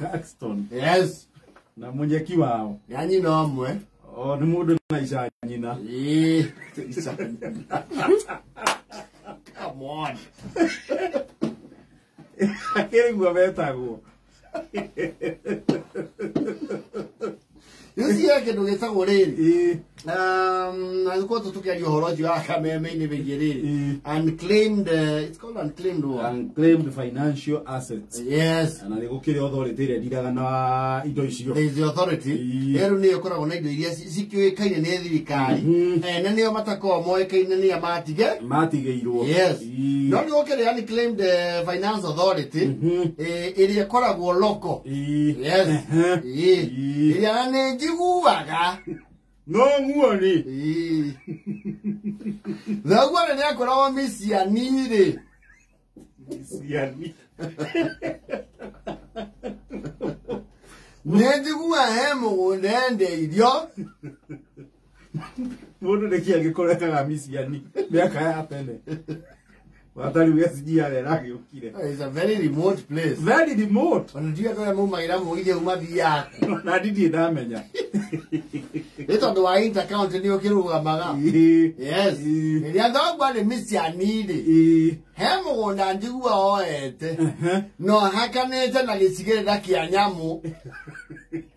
Caxton. Yes. Na munyeki wao. Ya nyina omwe. O nĩ mũndũ na ica nyina. Ĩĩ, ica nyina. Come on. Akĩrĩ guo metagwo. You see kĩndũ gĩtagwo rĩrĩ. Ĩĩ. Na thikũ tũkĩaria ũhoro ũcio wa kameme-inĩ wĩgiĩ rĩrĩ. Ĩĩ. Unclaimed, it's called unclaimed what? Unclaimed financial assets. Yes. Na nĩ gũkĩrĩ authority ĩrĩa ĩndiraga na indo icio. There is the authority. Ĩĩ. Ĩyo nĩyo ĩkoragwo na indo iria cikĩũĩkaine nĩ thirikari. Na nĩo matakoragwo moĩkaine nĩa matige. Matigĩirwo. Yes. Ĩĩ. No nĩ gũkĩrĩ unclaimed finance authority ĩrĩa ĩkoragwo local. Ĩĩ. Yes. Ehe. Ĩĩ. Ĩĩ. Ĩrĩa na nĩ njiguaga. No muoni. Ĩĩ. Thoguo nĩ akoragwo miciani rĩ. Miciani. Nĩ njiguaga he mũgũnda endeirio. Mũndũ nĩkĩ angĩkorwo ekaga miciani mĩaka ya tene. Watari SGR ĩragĩũkire. It's a very remote place. Very remote. Ona ndiũĩ andũ arĩa maumagĩra mũgithi au mathiaga kũ. Na ndirĩ ndamenya. Nĩ tondũ wa intercounty nĩ ũkĩrũgamaga. Ĩĩ. Yes. Ĩĩ. Rĩrĩa thoguo arĩ miciani rĩ. Ĩĩ. He mũgũnda njigua oete. Ehe. No hakanĩte na gĩcigĩrĩra kĩa nyamũ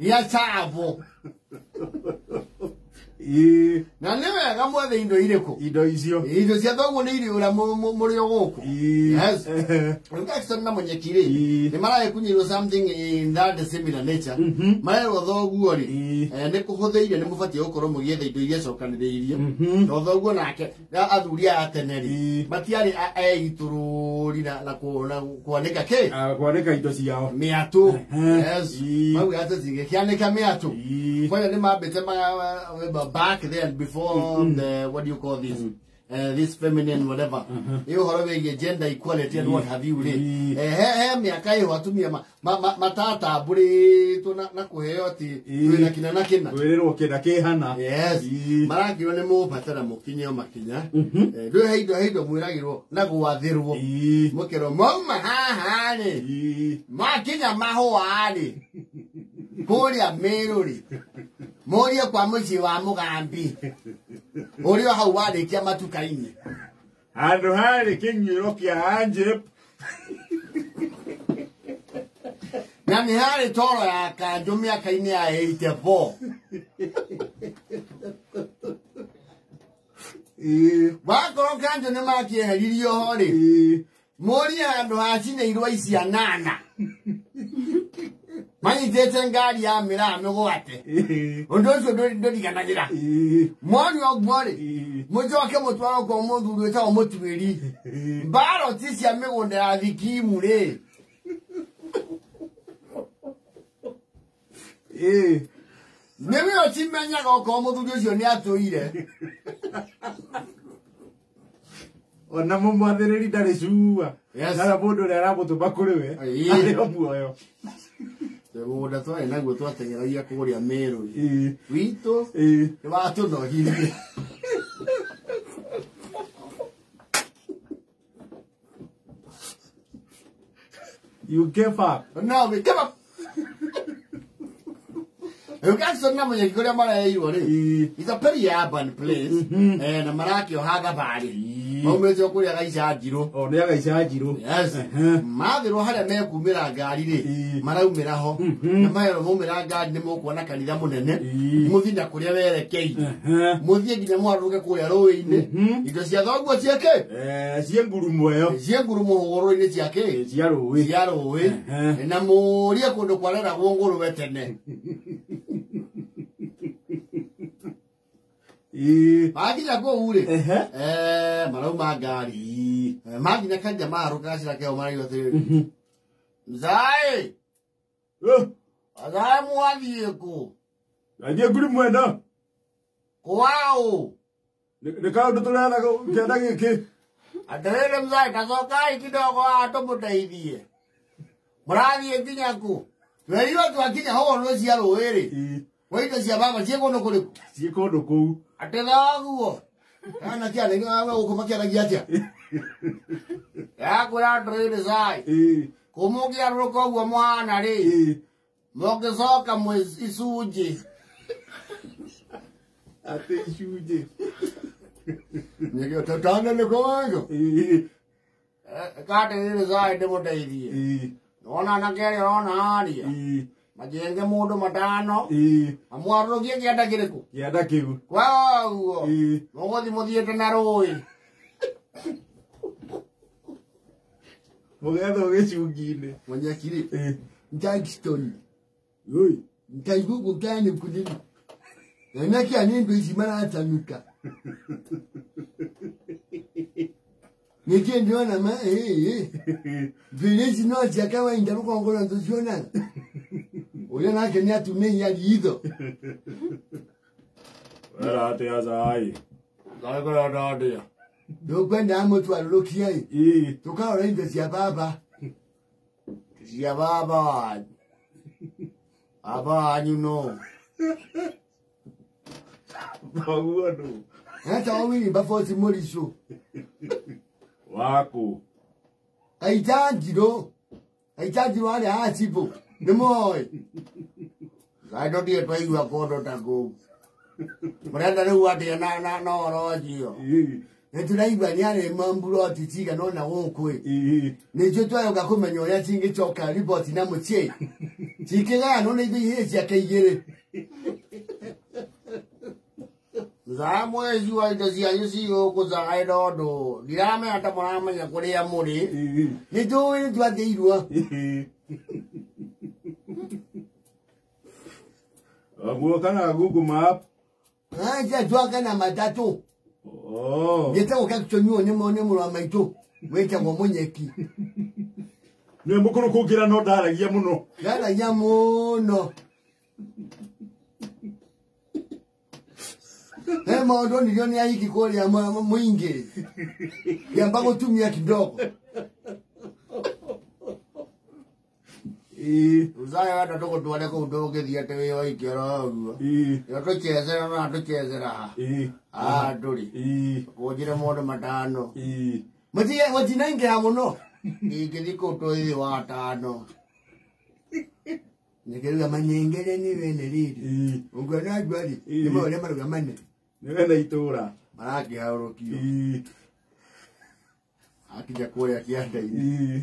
gĩa Tsavo. Ĩĩ. Na nĩ wega mwethe indo irĩkũ? Indo icio. Indo cia thoguo nĩ irĩ ũrĩa mũrĩ o gũkũ. Ĩĩ. Yes. Ehe. Rĩu Caxton na Munyeki rĩ, Ĩĩ. nĩ maragĩkunyĩrwo something in that similar nature. Marerwo thoguo rĩ, Ĩĩ. nĩ kũhũthĩire nĩ mũbatiĩ gũkorwo mũgĩetha indo iria cokanĩrĩirie. Mhm. To thoguo nake, na athuri aya a tene rĩ, Ĩĩ. matiarĩ eitũrũri na kwanĩka kĩ? Ah, kwanĩka indo ciao. Mĩatũ. Ehe. Yes. Ĩĩ. Mauga atĩ cigĩkĩanĩka mĩatũ. Ĩĩ. Kwanja nĩ mambĩte back then before the, what do you call this? This feminine whatever. Nĩ ũhoro wĩgiĩ gender equality and what have you rĩ. Ĩĩ. He mĩaka ĩyo atumia matatambũrĩtwo na kũheo atĩ Ĩĩ. twĩna kĩna na kĩna. Kwĩrĩrwo kĩna kĩhana. Yes. Ĩĩ. Marakĩrwo nĩ mũbatara mũkinye o makinya. Ndũĩ he indo mwĩragĩrwo na gwathĩrwo. Ĩĩ. Mũkerwo mauma haha rĩ. Ĩĩ. Makinya mahũa rĩ. Kũrĩa Mĩrũ rĩ. Mũrie kwa mũciĩ wa Mũgambi. Ũrĩa hau warĩkia matuka-inĩ. Handũ harĩ kĩnyuĩro kĩa Anjip. Na nĩ harĩ toro ya kanjũ mĩaka-inĩ ya 84. Ĩĩ. Wakorwo kanjũ nĩ makĩeheririo ho rĩ. Ĩĩ. Mũrie handũ hacinĩirwo ici anana. Manyitĩte ngari ya mĩraa mĩgwate. Ĩĩ. Ũndũ ũcio ndũriganagĩra. Ĩĩ. Mwoni ũguo rĩ, Ĩĩ. mũcoke mũtwarwo kwa mũthuri wĩtagwo Mũtuĩri. Ĩĩ. Mbaroti cia mĩgũnda ya thikimu rĩ. Ĩĩ. Nĩwe ũcimenyaga okorwo mũthuri ũcio nĩ atũire. Ona mũmwathĩrĩri ndarĩ cua. Yes. Kana mũndũ ũrĩa aramũtũma kũrĩ we. Ĩĩ. Arĩ o muoyo. Mũgũnda twarĩ naguo twateng'eragia kũrĩa Mĩrũ. Ĩĩ. Witũ Ĩĩ. nĩ watũnogirie. You gave up. No, we gave up. Rĩu Caxton na Munyeki kũrĩa mareirwo rĩ, Ĩĩ. it's a very urban place. Na marakĩoha thabarĩ. Maumĩte o kũrĩa Gaica Njirũ. O nĩ Gaica Njirũ. Yes. Ehe. Mathĩrwo harĩa mekumĩra ngari rĩ, Ĩĩ. maraumĩra ho. Na maherwo maumĩra ngari nĩ mũkuona kanitha mũnene. Ĩĩ. Mũthiĩ na kũrĩa werekeire. Ehe. Mũthiĩ nginya mwarũke kũrĩa rũĩ-inĩ. Indo cia thoguo ciĩkĩ? Ciĩ ngurumo ĩyo. Ciĩ ngurumo hũgũrũrũ-inĩ cia kĩ? Cia rũĩ. Cia rũĩ. Ehe. Na mũrie kũndũ kwareragwo ngũrũwe tene. Ĩĩ. Makinya kũu rĩ, Ehe. marauma ngari. Ĩĩ. Makinya kanja maharũka gacĩra keo maraigua atĩrĩrĩ. Mzae! Mzae mwathiĩ kũ? Athiĩ ngurumo ĩno. Kwaũ? Nĩ kaũndũ tũretha kĩanda gĩkĩ. Atĩrĩrĩ mzae, tacokai kidogo haha tũmũteithie. Mũrathiĩ nginya kũ? Twerirwo twakinya hũgũrũrũ cia rũĩ rĩ. Ĩĩ. Kwa indo cia baba ciĩ kũndũ kũrĩkũ? Ciĩ kũndũ kũu. Atĩ thoguo. Kana kĩarĩ gũkũ makĩaragia atĩa? Yakwĩra atĩrĩrĩ Zai. Ĩĩ. Kũmũngĩarũrũka ũguo mũhana rĩ. Ĩĩ. Mũngĩcoka mwĩ icunjĩ. Atĩ icunjĩ. Nĩkĩo tũtane nĩ kũwango. Katĩrĩrĩ cai ndĩmũteithie. Wona anake arĩa ũrona harĩa. Majenge mũndũ matano. Amwarũrũkie kĩanda kĩrĩkũ? Kĩanda kĩu. Kwaguo. Mũgũthiĩ mũthiĩte na rũĩ. Mũgethwo gĩcungi-inĩ. Mũnyakiri. Jackson. Oi, nkaigugu kani kudini. Anake a nĩ ici maratanuka. Nĩkĩ ndĩrona ma njuĩrĩ ici no cia kawaida rũgongo rwa tũcionaga. Ũrĩa nake nĩ atumia ritho. Wera atĩa cai? Cai kũrenda atĩa? Ndũkwenda mũtwarũrũkie ĩ. Tũkarora indo cia baba. Cia baba wanyu. Baba wanyu no. Thoguo nũ? Etagwo Wilberforce Mũricũ. Waku. Aitanjirũ. Aitanjirũ arĩa a cibũ. Nĩ moĩ. Cai tũtirĩ twaigua kũndũ ta kũu. Mũrenda rĩu atĩa na ũhoro ũcio? Nĩ tũraigua nĩ arĩ mamburoti cigana ũna gũkũ ĩ. Nĩcio twayoka kũmenya ũrĩa cingĩcoka riboti na mũciĩ. Cikĩgayanwo nĩ indo igĩrĩ ciake igĩrĩ. Cai mweci wa indo cianyu ci gũkũ cai tondũ ndiramenya ta mũramenya kũrĩa mũrĩ. Nĩ tũĩ nĩ twathĩirwo. Guoka na Google Map. Aca twaka na matatũ. Gĩtagwo gakĩonyuo nĩ mũrũ wa maitũ wĩtagwo Mũnyeki. Nĩwe mũkũrũ kũngĩra no ndaragia mũno. Ndaragia mũno. He maũndũ onirio nĩ ahiki kũrĩa mũingĩ. Kĩamba gũtumia kidogo. Uzaye wenda tũgũtware kũu ndũngĩthiĩ atĩ wĩ waiki oro ũguo. Ĩyo tũchezera na tũchezera ha. Haha tũrĩ. Kũnjĩre mũndũ matano. Mũtinaingĩra mũno. Ingĩthiĩ kũu tũthiĩ wa atano. Nĩkĩruga manyengere nĩ wene rĩrĩ. Ũngĩona andũ arĩ nĩ maũrĩa maruga mane. Nĩ wene itũra. Marakĩharũrũkio. Akinya kũrĩa kĩanda-inĩ.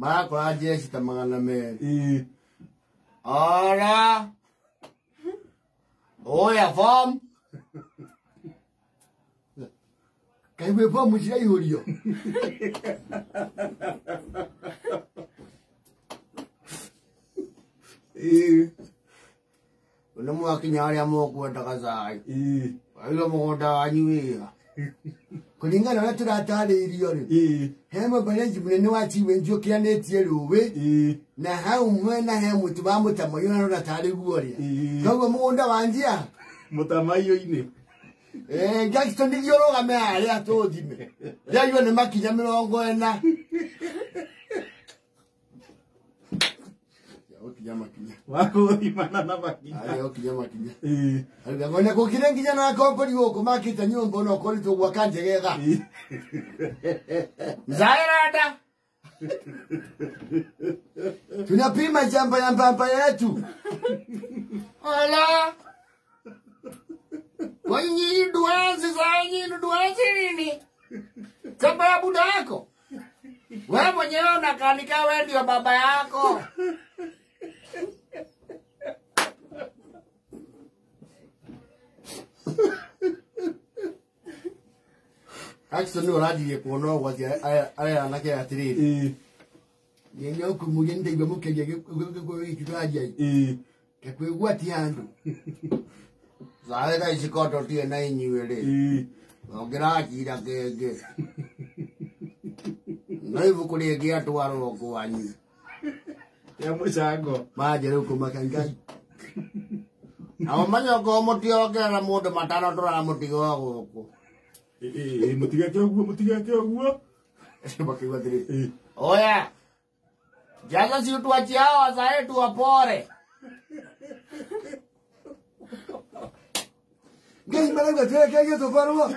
Marakora jeshi ta 200. Ora. Oya form. Kaigua fomu ciraihũrio. Nĩ mwakinya harĩa mũkwendaga cai. Waiga mũgũnda wanyu wĩha. Kũringana na ũrĩa tũratarĩirio rĩ, he mũbereji mũnene wa Chiwenji ũkĩranĩtie rũĩ na hau mwena he mũtĩ wa mũtamaiyũ na rora tarĩ guo ũrĩa. Koguo mũgũnda wanjia mũtamaiyũ-inĩ. Jackson nĩguo ũrũgame harĩa tũthime. Ndĩraigua nĩ makinya 40. Ũkinya makinya. Wakũthimana na makinya. Arĩa ũkinya makinya. Arĩa gũkire nginya na kombori gũkũ makĩte nyũmba ona okorwo tũgwaka njegega. Mzairada. Tunapima shamba ya mbamba yetu. Ala. Kwa nyinyi duanzi za nyinyi duanzi nini? Shamba ya buda yako. Wewe mwenyewe unakanika wewe ndio baba yako. Jackson nĩ ũranjirie kuona ũgwati aya anake atĩrĩrĩ. Nĩ ũkũmũria nĩ ndaigua mũkĩaria gĩkũ tũranjia. Kwĩgwati handũ. Cai thaa ici ko tũtirĩ na inyuĩ rĩ. Ũngĩranjira kĩngĩ. No ibuku rĩngĩ atwarwo kwanyu. Ya mũcango. Manjĩra rĩu kũmaka Ngai. Nao manyoko mũtiongerera mũndũ matano tũramũtiga o gũkũ. Mũtigeke ũguo mũtigeke ũguo. Makiuga atĩrĩrĩ. Oya. Jaza si tuachie hao wazae tuwapore. Ngai marauga twerekerie tũbarwo.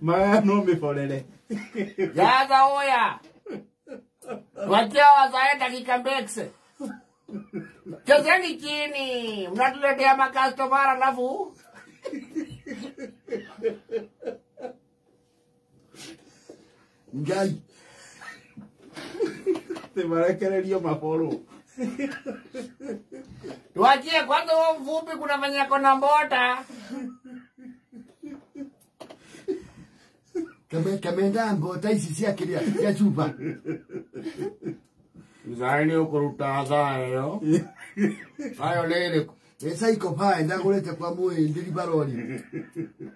Maya no mĩborere. Jaza oya. Wachia wazae dakika mbekse. Chezeni chini, mnatuletea makastomara alafu Ngai. Te marekererio maboro. Tuachie kwanza huo mfupi, kuna venye kona mbota. Kamenda mbota ici cia kiria cia cuba. Mzae ni ukuruta thaa ĩyo. Hayo rĩrĩ. Nĩ psychopath ndagũrĩte kwa mũhĩndĩ ribarori.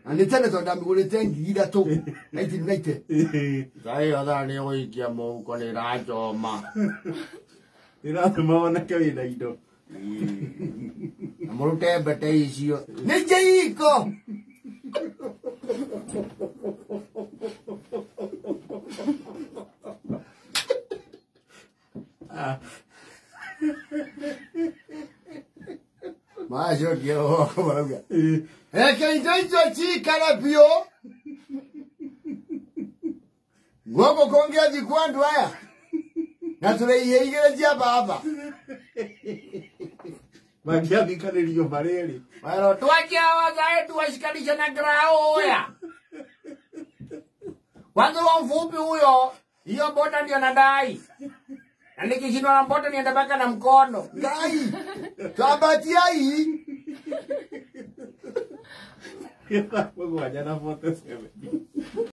Na nĩ tene tondũ ndamĩgũrĩte 3000 1990. Thaa ĩyo thaa nĩ ũgũikia mũhuko nĩ ĩrachoma. Ĩratũma woneke wĩna indo. Na mũrute mbete icio. Nĩ njĩiko. Macokia ũhoro marauga. Reke indo icio cikare biũ. Guoko kũngĩathiĩ kwa andũ aya. Na tũrĩihe igĩrĩ cia baba. Mangĩathikanĩrio marĩ erĩ. Wero tuachia wazae tuwashikanishe na grao oya. Kwanza huo mfupi huyo, hiyo mbota ndio nadai. Na nikishindwa na mbota niende mpaka na mkono. Ngai. Twambatiai. 7 na 47.